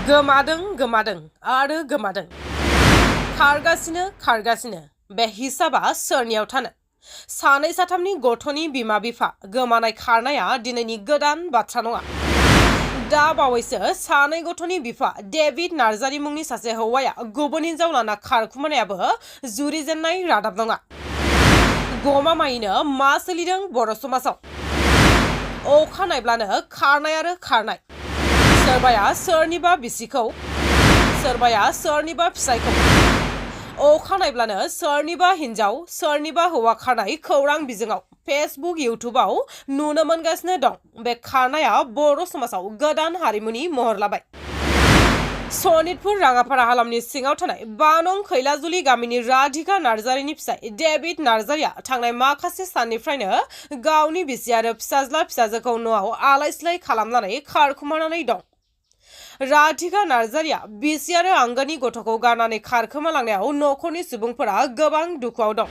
गोमादों आरो गोमादों खारगासिनो बे हिसाबा सोरनियाव थानो सानै साथामनि गथ'नि बिमा बिफा गोमानाय खारनाया दिनैनि गोदान बाथ्रा नङा। दा बावैसो सानै गथ'नि बिफा डेभिड नार्जारी मुंनि सासे हौवाया गुबुन हिनजाव लाना खारखुमानायाबो जुरिजेननाय रादाब नङा। गमामायैनो मा सोलिदों बर' समाजाव? अखा नायब्लानो खारनाय आरो खारनाय, सोरबाया सोरनिबा बिसिखौ, सोरबाया सोरनिबा फिसायखौ, अखा नायब्लानो सोरनिबा हिनजाव सोरनिबा हौवा खारनाय खौरां बिजोङाव फेसबुक इउटुबाव नुनो मोनगासिनो दं। बे खारनाया बर' समाजाव गोदान हारिमुनि महर लाबाय। सनितपुर राङापारा हालामनि सिङाव थानाय 5 नं खैलाजुलि गामिनि राधिका नार्जारीनि फिसाय डेभिड नार्जारीया थांनाय माखासे साननिफ्रायनो गावनि बिसि आरो फिसाज्ला फिसाजोखौ न'आव आलाय सिलाय खालामनानै खारखुमानानै दं। राधिका नार्जारीया बिसि आरो आंगोनि गथ'खौ गारनानै खारखोमालांनायाव नखरनि सुबुंफोरा गोबां दुखुआव दं।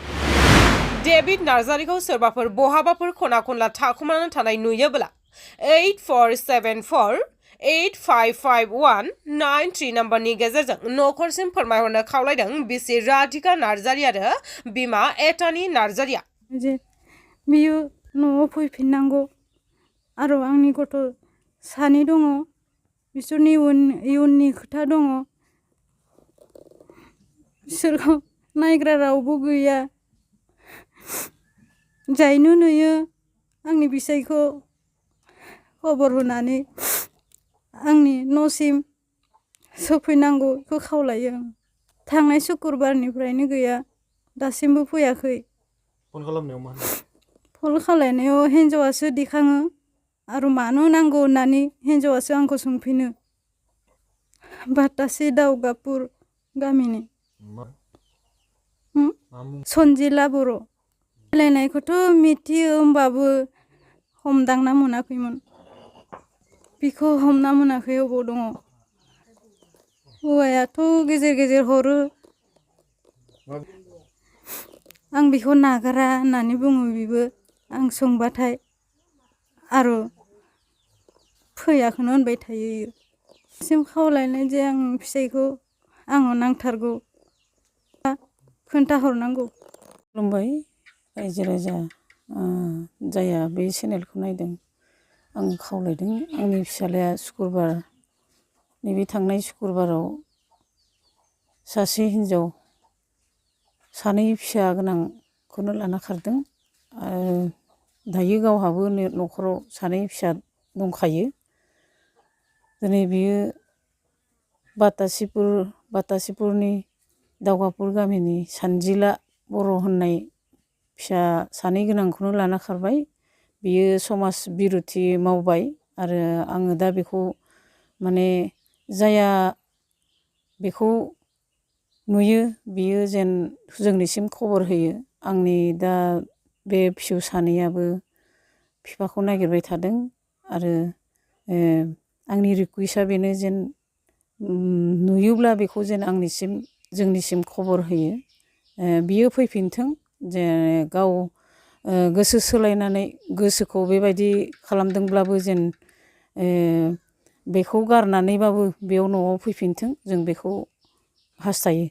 डेभिड नार्जारीखौ सोरबाफोर बहाबाफोर खना खनला थाखुमानानै थानाय नुयोब्ला 8474855193 नम्बरनि गेजेरजों नखरसिम फोरमायहरनो खावलायदों बिसि राधिका नार्जारी आरो बिमा एटानी नार्जारीया। बियो न'आव फैफिननांगौ आरो आंनि गथ' सानै दङ, बिसोरनि इयुननि खोथा दङ, बिसोरखौ नायग्रा रावबो गैया। जायनो नुयो आंनि बिसायखौ खबर होनानै आंनि न'सिम सफैनांगौ बेखौ खावलायो। थांनाय शुक्रबारनिफ्रायनो गैया, दासिमबो फैयाखै। फन खालामनायाव मा होनो? फन खालामनायाव हिन्जावासो दिखाङो आरो मानो नांगौ होननानै हिन्जावासो आंखौ सोंफिनो। बातासि दाउगापुर गामिनि सनजिला बर'। रायलायनायखौथ' मिथियो होमबाबो हमदांना मोनाखैमोन। बिखौ हमना मोनाखै अबाव दङ। हौवायाथ' गेजेर गेजेर हरो, आं बिखौ नागारा होननानै बुङो बिबो आं सोंबाथाय, आरो फैयाखौनो होनबाय थायो इयो। सिम खावलायनाय जे आं फिसायखौ आंनो नांथारगौ, खोन्थाहरनांगौ। खुलुमबाय रायजो राजा जाया बे चेनेलखौ नायदों। आं खावलायदों आंनि फिसालाया शुक्रबार, नैबे थांनाय शुक्रबाराव सासे हिन्जाव सानै फिसा गोनांखौनो लाना खारदों। दायो गावहाबो न'खराव सानै फिसा दंखायो। दिनै बियो बातासिपुरनि दाउगापुर गामिनि सनजिला बर' होननाय फिसा सानै गोनांखौनो लाना खारबाय। बियो समाज बिरुथि मावबाय आरो आङो दा बेखौ माने जाया बेखौ नुयो बियो जेन जोंनिसिम खबर होयो। आंनि दा बे फिसौ सानैयाबो बिफाखौ नागिरबाय थादों आरो आंनि रिकुवेस्टआ बेनो जेन नुयोब्ला बेखौ जेन जोंनिसिम खबर होयो। बियो फैफिनथों, जे गाव गोसो सोलायनानै गोसोखौ बेबायदि खालामदोंब्लाबो जेन बेखौ गारनानैबाबो बेयाव न'आव फैफिनथों, जों बेखौ हास्थायो।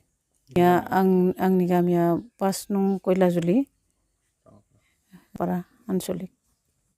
आंनि गामिया 5 नं खैलाजुलि पारा आनसलिक।